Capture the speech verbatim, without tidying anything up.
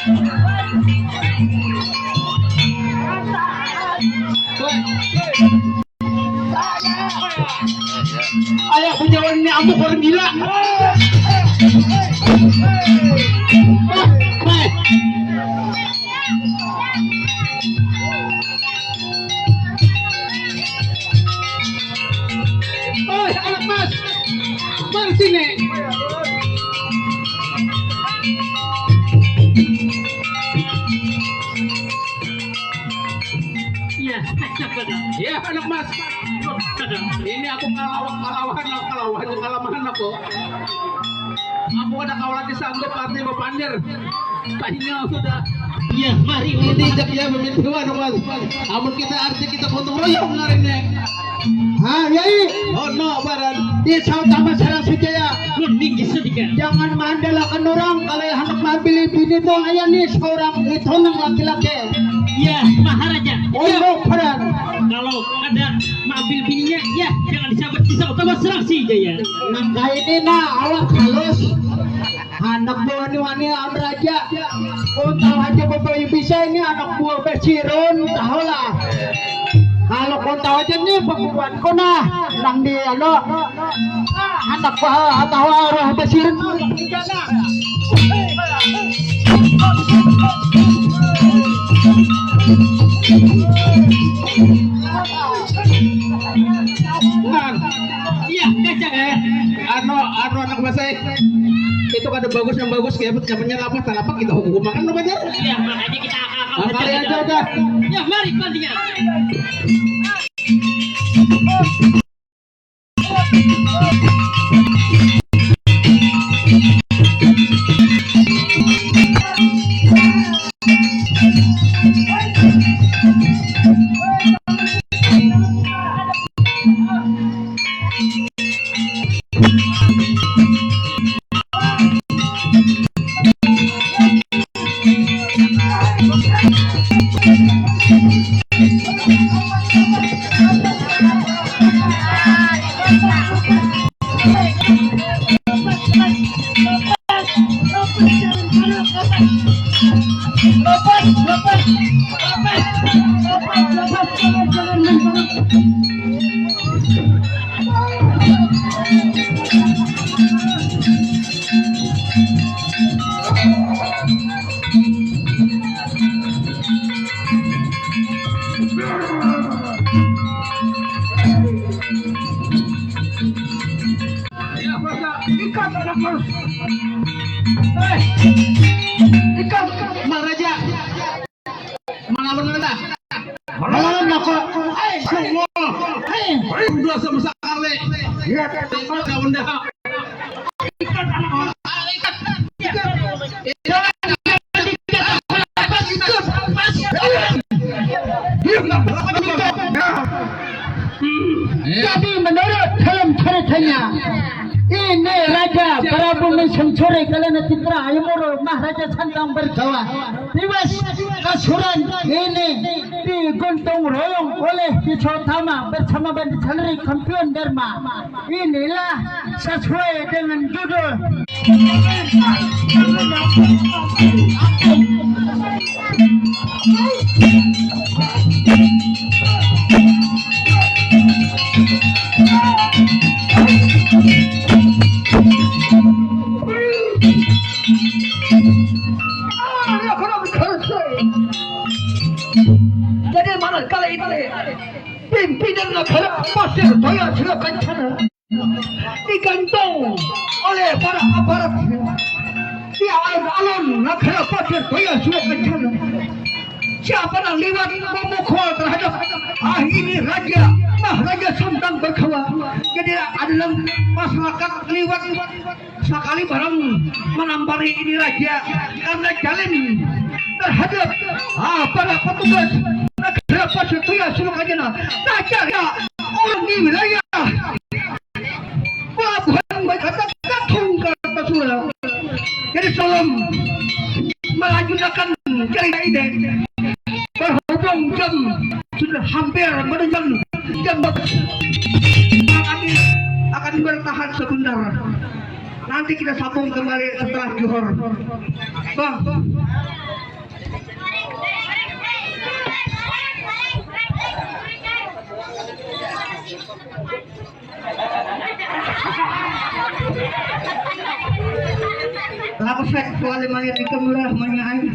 Ayah bujawan ini amuk orang gila. Oi, anak mas, mari sini. Iya, cek, cek, cek. Iya, anak mas. Ini aku kalawan, kalawan, kalawan, kalawan aku. Aku ada kawan lagi sanggup arti bapandir. Tanya sudah. Iya, mari ini jak ya pemimpin anak mas. Amun kita arti kita gotong royong ngarannya. Ha, yai. Oh no, baran. Di sautama sarang sujaya. Kuning sedikit. Jangan maandalakan orang kalau yang hendak maambil bini tuh ayah nih seorang itu nang laki-laki. Iya, Maharaja. Oh no, baran. Kalau ada maambil bininya, ya jangan disabat di sautama sarang sujaya. Nang kayak ini nah awak halus. Anak buah ni wani am raja. Kau tahu aja bapak bisa ini anak buah besirun tahu lah. Kalau kau tahu aja nih pembuat kau nah nang di alo anak buah tahu arah besirun. Iya, kacang eh. Anu, anu anak masai. Itu kada bagus yang bagus kayak nyamannya lapah talapak kita hukum makan lo bener. Iya, makanya kita akal. Kali aja udah. Ya, mari bandingan. Ikat anak mas. Eh, ikat Maharaja. Melawan kita. Melawan aku. Eh, semua. Eh, udah sama sekali. Iya, daun dah. Ikat anak mas. Ikat. Ikat. Ikat. Jadi menurut dalam ceritanya, ini Raja Prabu Mencuri Kalana Citra Ayumuru Maharaja Santang Bergawa tiwas kasuran ini diguntung royong oleh Desa Utama bersama Bandi Salri Kampion Dharma. Inilah sesuai dengan judul. Jadi mana kali ini pimpinan negara Pasir Toya Sila Kencana digantung oleh para aparat di alun-alun negara Pasir Toya Sila Kencana. Siapa nang liwat memukul terhadap ah ini raja, nah raja Santang Bergawa. Jadi ada dalam masyarakat liwat sakali barang menampari ini raja karena jalin terhadap ah, para petugas negara Pasir Toya Sila Kencana. Nah, cari orang di wilayah Pelabuhan Baikata Katung Kartasura. Jadi sebelum melanjutkan cerita ini, berhubung jam sudah hampir menunjukkan jam dua belas, akan, akan bertahan sebentar. Nanti kita sambung kembali setelah juhur. Bang. Lapis kuali mani di kemurah mani.